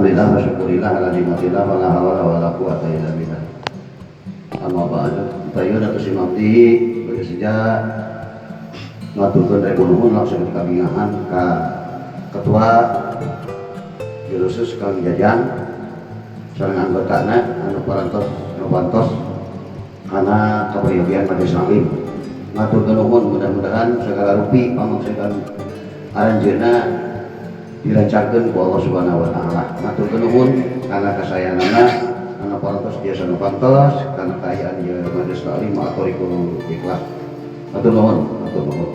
Alhamdulillah wa syukurillah ala nikmatillah wa la hawla wa la quwata illa billah. Amma ba'du. Payun atau si abdi bade seja ngaturkeun ribu nuhun langsung kabingahan ka ketua, khusus Kang Jajang sareng anggotana anu parantos anu pantos karena kepribadian Majelis Taklim. Ngaturkeun nuhun, mudah-mudahan segala rupi pamangsekan aranjeunna dilancarkeun ku Allah Subhanahu wa taala. Ngaturkeun nuhun karena kasayanana anu parantos biasa nu pantos karena kaayaan ieu Majelis Taklim At-Thoriqul Ikhlas. Hatur nuhun, hatur nuhun.